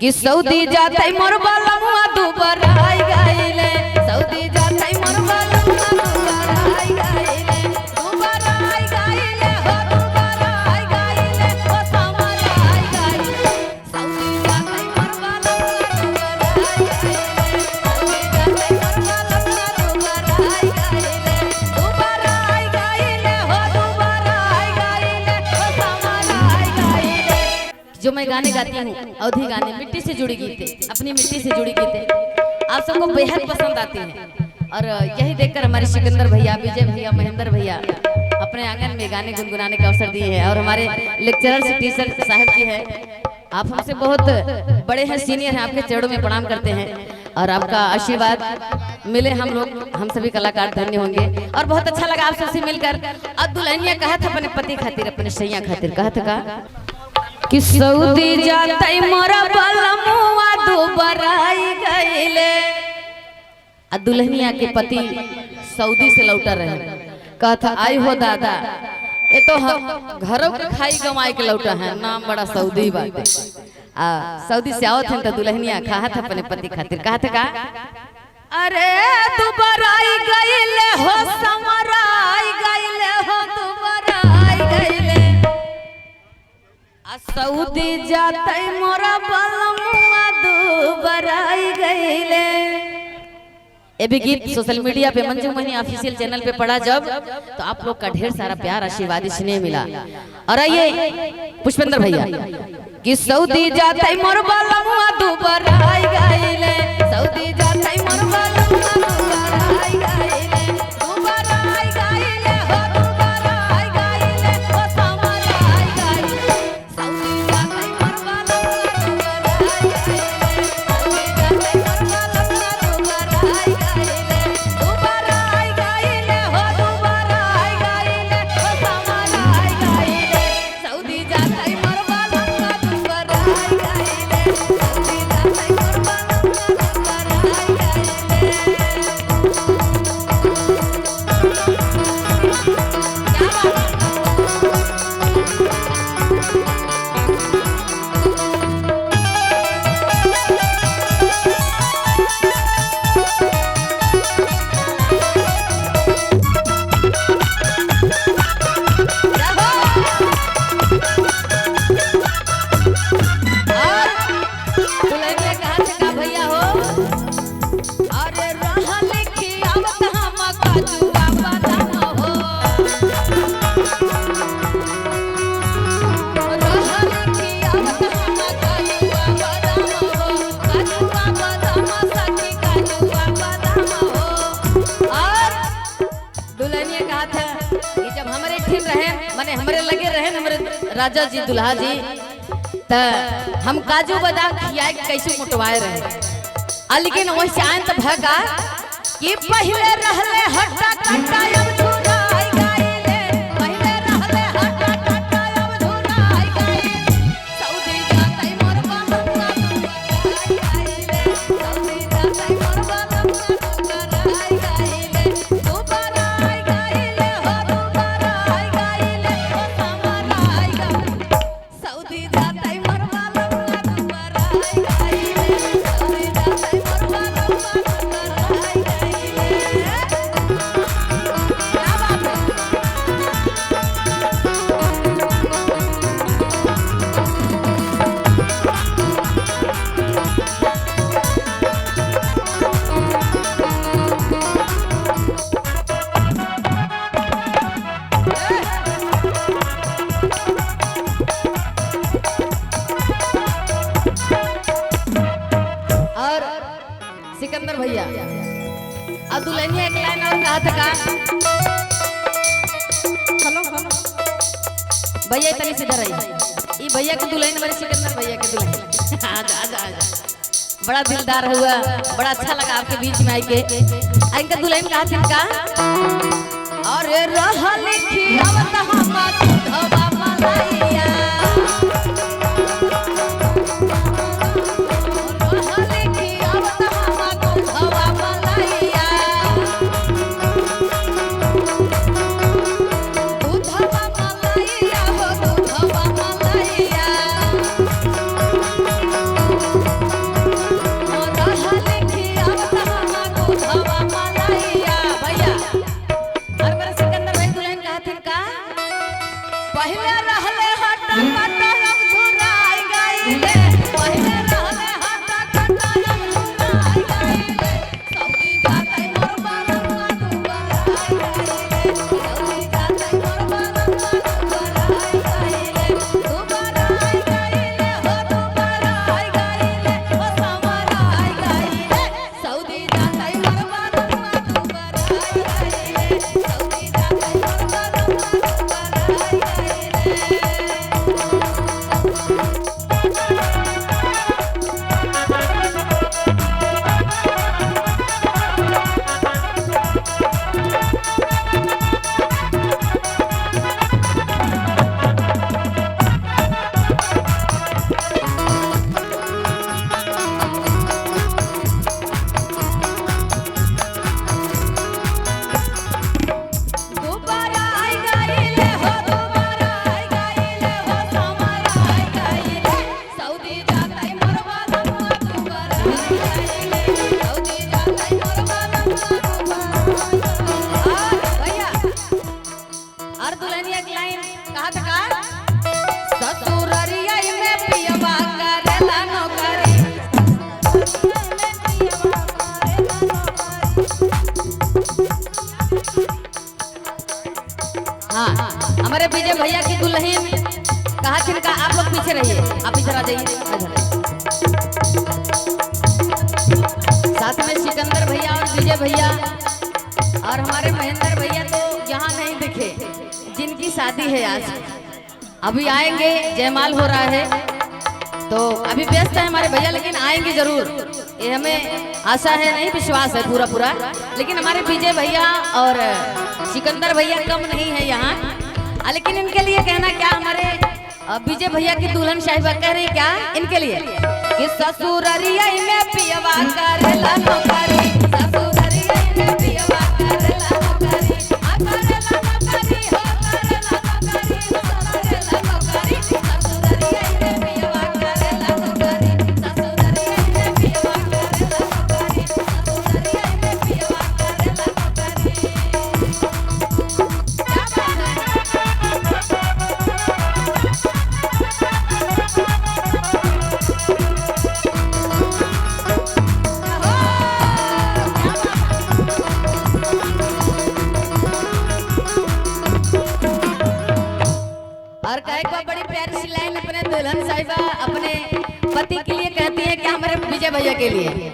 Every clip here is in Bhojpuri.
कि सऊदी जाते मोर बलमुआ दुबराई गइले, सऊदी जाते मोर बलमुआ दुबराई गइले, दुबराई गइले हो दुबराई गइले हो समराई गइले, सऊदी जाते मोर बलमुआ दुबराई गइले, सऊदी जाते मोर बलमुआ दुबराई गइले, दुबराई गइले हो दुबराई गइले हो समराई गइले। जो मैं गाने गाती हूँ अवधी गाने, मिट्टी से जुड़ी गीतें, अपनी मिट्टी से जुड़ी गीतें आप सबको बेहद पसंद आती हैं। और यही देखकर हमारे सिकंदर भैया, विजय भैया, महेंद्र भैया अपने आंगन में गाने गुनगुनाने का अवसर दिए हैं। और हमारे लेक्चरर टीचर साहब जी हैं, आप हमसे बहुत बड़े हैं, सीनियर हैं, आपके चरणों में प्रणाम करते हैं और आपका आशीर्वाद मिले हम लोग, हम सभी कलाकार धन्य होंगे। और बहुत अच्छा लगा आप सबसे मिलकर। और दुल्हनिया कहा था अपने पति खातिर, अपने सैया खातिर कहा था का कि सऊदी जाते मोरा बलमुआ दुबराई गइले। आ दुल्हनिया के पति सऊदी से लौटा रहे, कहता आई हो दादा ये तो घरों के खाई गमाई के लौटा है, नाम बड़ा सऊदी बाटे। आ सऊदी से आवत हैं तो दुल्हनिया कहा था अपने पति खातिर कहा था का अरे दुबराई गइले हो समराई गइले हो दुबराई गइले, आ सऊदी जाते मोरा बलमुआ दुबराई गइले। ये भी गीत सोशल मीडिया पे मंजू मोहिनी ऑफिशियल चैनल पे पड़ा जब, तो आप लोग का ढेर सारा प्यार आशीर्वाद स्नेह मिला। और आइए पुष्पेंद्र भैया कि सऊदी जाते मोर बलमुआ दुबराई गइले, सऊदी जाते मोर बलमुआ दुबराई गइले, दुबराई गइले हो दुबराई गइले हो समराई गइले, सऊदी जाते मोर बलमुआ दुबराई गइले, सऊदी जाते मोर बलमुआ दुबराई गइले, दुबराई गइले हो दुबराई गइले हो समराई गइले, सऊदी जाते मोर बलमुआ दुबराई गइले, सऊदी जाते मोर बलमुआ दुबराई गइले। क्या बात है? और दुल्हनिया कहा था का भैया हो अरे रहल खियावत हम काजुआ बादाम हो, रहल खियावत हम काजुआ बादाम हो, काजुआ बादाम सखी काजुआ बादाम हो। और दुल्हनिया कहा था कि जब हमारे ठिन रहे माने हमारे लगे रहे हमारे राजा जी दुल्हा जी, त हम काजू बादाम खियाए के कैसे मोटवाए रहे। आ लेकिन वही से आए तो भगा कि पहले रहले हट्टा कट्टा अब झुराई गइले, पहले रहले हट्टा कट्टा अब झुराई गइले, सऊदी जाते मोर बलमुआ दुबराई गइले, सऊदी जाते मोर बलमुआ दुबराई गइले, दुबराई गइले हो दुबराई गइले हो समराई गइले, सऊदी जाते मोर बलमुआ दुबराई गइले, सऊदी जाते मोर बलमुआ दुबराई गइले। क्या बात है? और सिकंदर भैया और दुल्हनिया एक लाइन और कहा था का हेलो हेलो भैया तनी सीधा रही ई भैया के दुल्हन हमारे सिकंदर भैया के दुल्हन। आजा आजा आजा, बड़ा दिलदार हुआ, बड़ा अच्छा लगा आपके बीच में आके। इनका दुल्हन कहा थी का अरे रहल खियावत हम दूधवा मलाइया, रहल खियावत हम दूधवा मलाइया, दूधवा मलाइया हो दूधवा मलाइया, भैया की दुल्हन कहा थिन का आप लोग पीछे रहिए, आप इधर आ जाइए इधर। साथ में सिकंदर भैया और विजय भैया और हमारे महेंद्र भैया तो यहाँ नहीं दिखे, जिनकी शादी है आज, अभी आएंगे, जयमाल हो रहा है तो अभी व्यस्त है हमारे भैया, लेकिन आएंगे जरूर, ये हमें आशा है, नहीं विश्वास है पूरा पूरा। लेकिन हमारे विजय भैया और सिकंदर भैया कम नहीं है यहाँ, लेकिन इनके लिए कहना क्या, हमारे विजय भैया की दुल्हन साहिबा कह रही क्या इनके लिए कि ससुररिया में पियवा करेला नौकरी, ससुररिया में पियवा करेला नौकरी, आ करेला नौकरी हो करेला नौकरी, करेला नौकरी, ससुररिया में पियवा करेला नौकरी, ससुररिया में पियवा करेला नौकरी, ससुररिया में पियवा करेला नौकरी। क्या बात है? और कहे को बड़ी प्यारी सी लाइन अपने दुल्हन साहिबा अपने पति के लिए कहती है कि हमारे विजय भैया के लिए,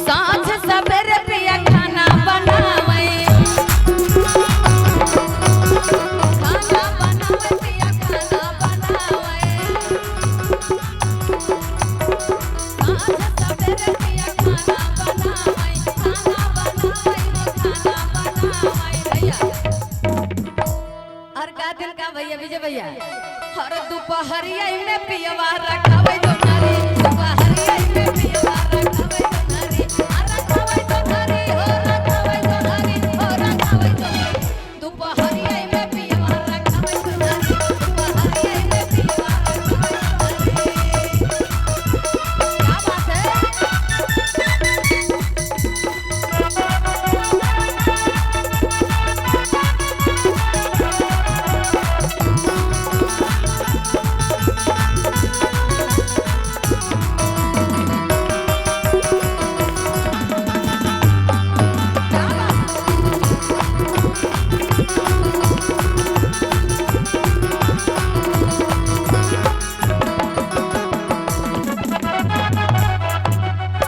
सांझ सवेरे प्रिया खाना बनावे, खाना बनावे प्रिया खाना बनावे, सांझ सवेरे प्रिया खाना बनावे, खाना बनावे हो खाना बनावे भैया। और का दिन का भैया विजय भैया, हर दोपहरिया में पियवा रखावे दोनारी, दोपहरिया में पियवा रखावे दोनारी, आ रखावे दोनारी हो रखावे दोनारी हो रखावे दोनारी, दोपहरिया में पियवा रखावे दोनारी, दोपहरिया में पियवा रखावे दोनारी। क्या बात है? क्या बात है?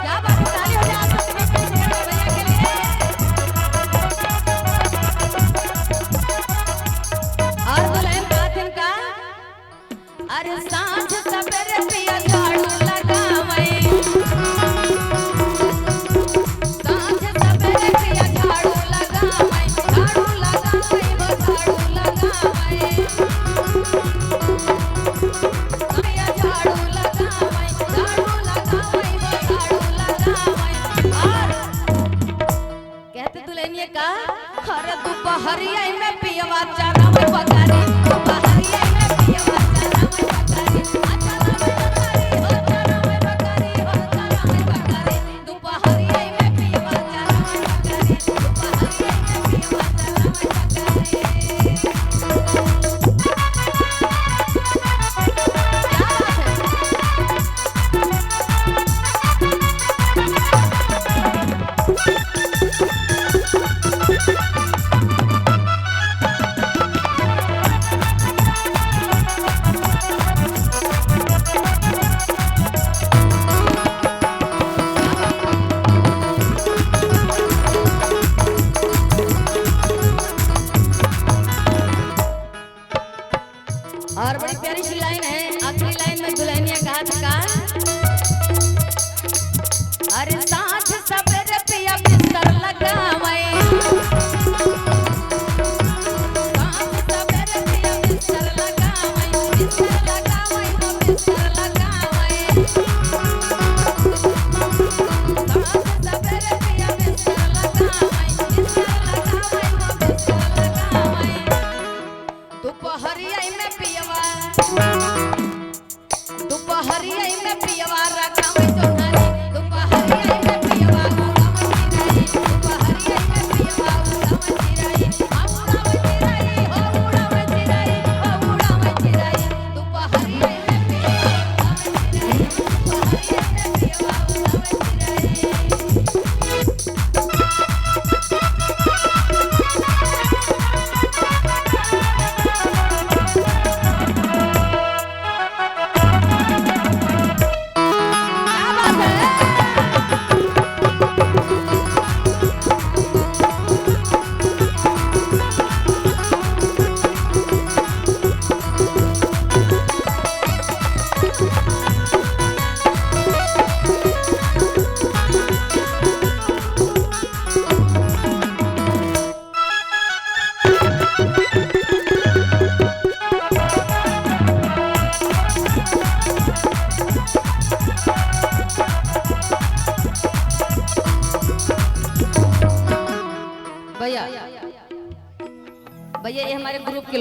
क्या बात है? ताली हो जाए आप सब के सिकंदर भैया के लिए। और दुल्हन का दिन का, अरे सांझ सवेरे पिया झाड़ू लगावे, सांझ सवेरे पिया झाड़ू लगावे, झाड़ू लगावे हो झाड़ू लगावे, पिया झाड़ू लगावे, झाड़ू लगावे हो झाड़ू लगावे। और कहते दुल्हनिया का, हर दोपहरिया में पियवा चरावे बकरी, दोपहरिया में पियवा चरावे बकरी, आ चरावे बकरी हो चरावे बकरी हो चरावे बकरी, दोपहरिया में पियवा चरावे बकरी, दोपहरिया में पियवा चरावे बकरी। क्या बात है? भैया, भैया ये हमारे ग्रुप के लोग।